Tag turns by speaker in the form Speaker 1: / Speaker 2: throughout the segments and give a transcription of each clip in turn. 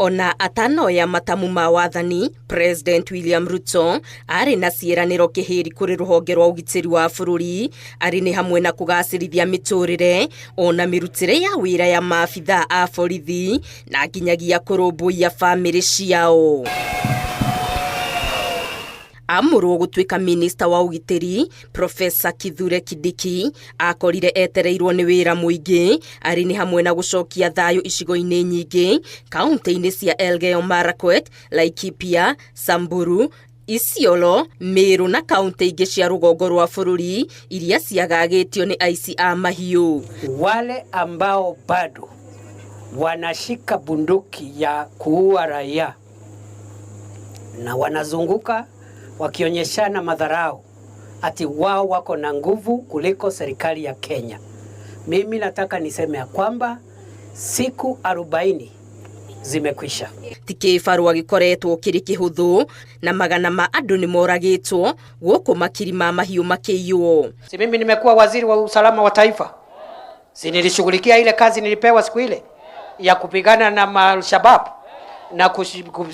Speaker 1: Ona atanoya matamu ma wathani, President William Ruto arĩ na ciĩranĩro kĩhĩri kũrĩ rũhonge rwa ũgitĩri wa bũrũri, arĩ nĩ hamwe na kũgacĩrithia mĩtũrĩre ona mĩrutĩre ya wĩra ya maabithaa a borithi na nginyagia kũrũmbũiya bamĩrĩ ciao. Amũrwo gũtuĩka minista wa ũgitĩri, Professor Kithure Kindiki akorire etereirwo nĩ wĩra mũingĩ, arĩ nĩ hamwe na gũcokia thayũ icigo-inĩ nyingĩ kaunti-inĩ cia Elgeyo Marakwet, Laikipia, Samburu, Isiolo, Meru na kaunti ingĩ cia rũgongo rwa bũrũri iria ciagagĩtio nĩ aici a mahiũ.
Speaker 2: Wale ambao bado wanashika bunduki ya kuua raia na wanazunguka wakionyeshana madharau ati wao wako na nguvu kuliko serikali ya Kenya. Mimi nataka niseme ya kwamba siku 40 zimekwisha.
Speaker 1: Ti kĩbarũa gĩkoretwo kĩrĩ kĩhũthũ na magana ma andũ nĩ moragĩtwo gũkũ makiri ma mahiũ makĩiywo.
Speaker 2: Si mimi nimekuwa waziri wa usalama wa taifa, si nilishughulikia ile kazi nilipewa siku ile ya kupigana na Al-Shabaab na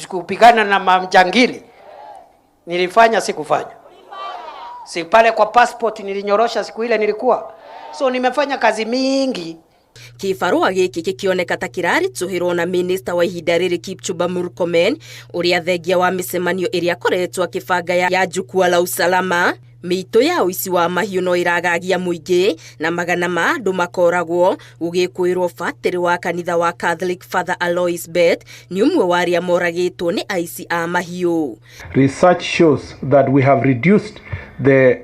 Speaker 2: kupigana na majangili. Nilifanya sikufanya? Si pale kwa passport nilinyorosha siku ile nilikuwa. So nimefanya kazi mingi.
Speaker 1: Kĩbarũa gĩkĩ gĩkĩoneka ta kĩraritũhĩrwo na minista wa ihinda rĩrĩ Kipchumba Murkomen ũrĩa thengia wa mĩcemanio ĩrĩa akoretwo akĩbanga ya Jukwaa la Usalama, mĩitũ ya ũici wa mahiũ no ĩragagia mũingĩ na magana ma andũ makoragwo gũgĩkwĩrwo batĩrĩ wa kanitha wa Catholic Father Alois Bett nĩ ũmwe wa arĩa moragĩtwo nĩ aici a mahiũ.
Speaker 3: Research shows that we have reduced the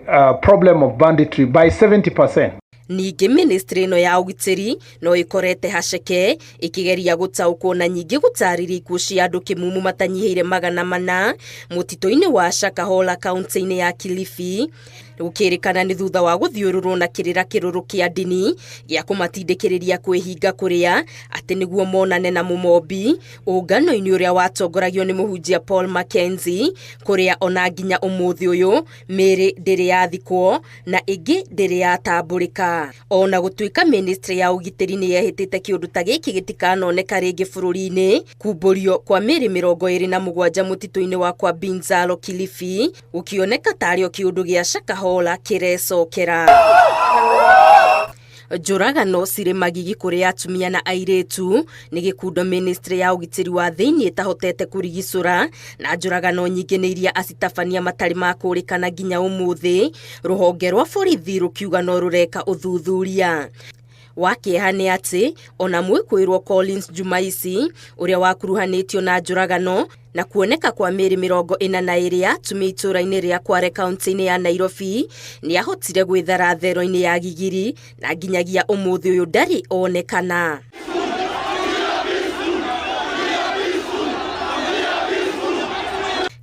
Speaker 3: problem of banditry by 70%.
Speaker 1: Ningĩ ministry ĩno ya ũgitĩri no ĩkorete haceke ĩkĩgeria gũtaũkwo na nyingĩ gũtarĩria ikuũ cia andũ kĩmumu matanyihĩire 400 mũtitũ-inĩ wa Shakahola kaunti-inĩ ya Kilifi. Gũkĩrĩkana nĩ thutha wa gũthiũrũrwo na kĩrĩra kĩrũrũ kĩa ndini gĩa kũmatindĩkĩrĩria kwĩhinga kũrĩa atĩ nĩguo monane na mũmombi ũngano-inĩ ũrĩa watongoragio nĩ mũhunjia Paul Mackenzie, kũrĩa ona nginya ũmũthĩ ũyũ mĩĩrĩ ndĩrĩ yathikwo na ĩngĩ ndĩrĩ yatambũrĩka. Ona gũtuĩka ministry ya ũgitĩri nĩ yehĩtĩte kĩũndũ ta gĩkĩ gĩtikanoneka rĩngĩ bũrũri-inĩ, kumbũrio kwa mĩĩrĩ 27 mũtitũ-inĩ wa kwa Binzalo Kilifi gũkĩoneka tarĩo kĩũndũ gĩa Shakahola kĩrecokera. Njũragano cirĩ magigi kũrĩ atumia na airĩtu nĩ gĩkundo ministry ya ũgitĩri wa thĩinĩ ĩtahotete kũrigicũra, na njũragano nyingĩ nĩ iria acitabania matarĩ makũrĩkana nginya ũmũthĩ, rũhonge rwa borithi rũkiuga no rũreka ũthuthuria. Wa kĩeha nĩ atĩ ona mwĩkwĩrwo Collins Jumaisi ũrĩa wakuruhanĩtio na njũragano na kuoneka kwa mĩĩrĩ 42 ya atumia itũũra-inĩ rĩa Kware kaunti-inĩ ya Nairobi nĩ ahotire gwĩthara thero-inĩ ya Gigiri na nginyagia ũmũthĩ ũyũ ndarĩ onekana.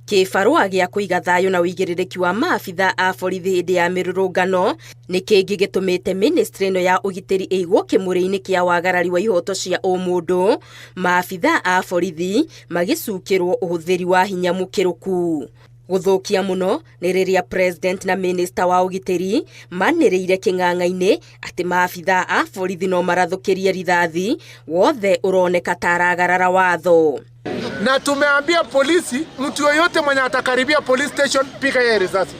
Speaker 1: Kĩbarũa gĩa kũiga thayũ na ũigĩrĩrĩki wa maabithaa a borithi hĩndĩ ya mĩrũrũngano nĩ kĩngĩ gĩtũmĩte ministry ĩno ya ũgitĩri ĩigwo kĩmũrĩ-inĩ kĩa wagarari wa ihoto cia ũmũndũ, maabithaa a borithi magĩcukĩrwo ũhũthĩri wa hinya mũkĩrũku. Gũthũkia mũno nĩ rĩrĩa president na minister wa ũgitĩri manĩrĩire kĩng'ang'a-inĩ atĩ maabithaa a borithi no marathũkĩrie rithathi wothe ũroneka ta aragarara watho.
Speaker 4: Na tumeambia polisi mtu yoyote mwenye atakaribia police station piga yeye risasi.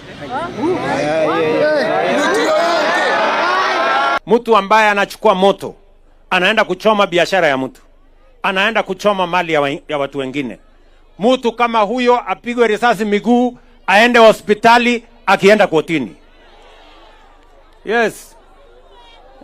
Speaker 4: Mtu yoyote.
Speaker 5: Mtu ambaye anachukua moto anaenda kuchoma biashara ya mtu, anaenda kuchoma mali ya watu wengine. Mtu kama huyo apigwe risasi miguu, aende hospitali, akienda kotini. Yes.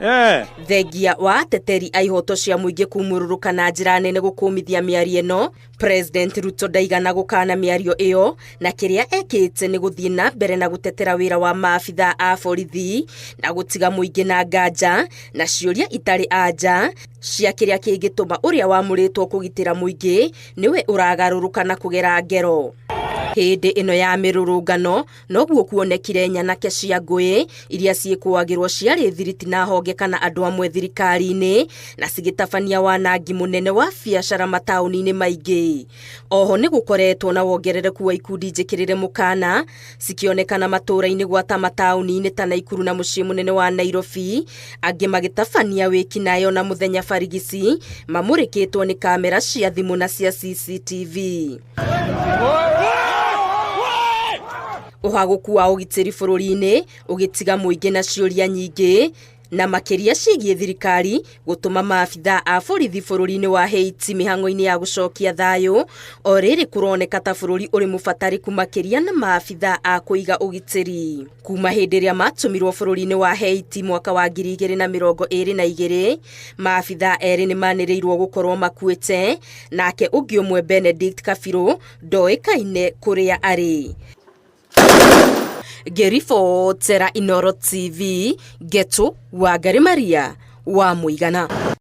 Speaker 5: Yeah.
Speaker 1: Thengia wa ateteri a ihoto cia mũingĩ kumũrũrũka na njĩra nene gũkũmithia mĩario ĩno, President Ruto ndaigana gũkana mĩario ĩyo, na kĩrĩa ekĩte nĩ gũthiĩ na mbere na gũtetera wĩra wa maabithaa a borithi na gũtiga mũingĩ na nganja na ciũria itarĩ anja cia kĩrĩa kĩngĩtũma ũrĩa wamũrĩtwo kũgitĩra mũingĩ nĩwe ũragarũrũka na kũgera ngero. Hĩndĩ ĩno ya mĩrũrũngano noguo kuonekire nyanake cia ngũĩ iria ciĩkũagĩrwo ciarĩ thiriti na honge kana andũ amwe thirikari-inĩ na cigĩtabania wanangi mũnene wa biacara mataũni-inĩ maingĩ. Oho nĩ gũkoretwo na wongerereku wa ikundi njĩkĩrĩre mũkana cikĩonekana matũũra-inĩ gwata mataũni-inĩ ta Naikuru na mũciĩ mũnene wa Nairobi, angĩ magĩtabania wĩkinaĩ ona mũthenya barigici mamũrĩkĩtwo nĩ kamera cia thimũ na cia CCTV. Ũhagũku wa ũgitĩri bũrũri-inĩ ũgĩtiga mũingĩ na ciũria nyingĩ na makĩria ciĩgiĩ thirikari gũtũma maabithaa a borithi bũrũri-inĩ wa Haiti mĩhang'o-inĩ ya gũcokia thayũ o rĩrĩ kũroneka ta bũrũri ũrĩ mũbatarĩku makĩria na maabithaa a kũiga ũgitĩri. Kuma hĩndĩ ĩrĩa matũmirwo bũrũri-inĩ wa Haiti mwaka wa 2022, maabithaa erĩ nĩmanĩrĩirwo gũkorwo makuĩte, nake ũngĩ ũmwe Benedict Kabiru ndoĩkaine kũrĩa arĩ. Ngĩribotera Inooro TV, Ngetu Wangari Maria wa Mũigana.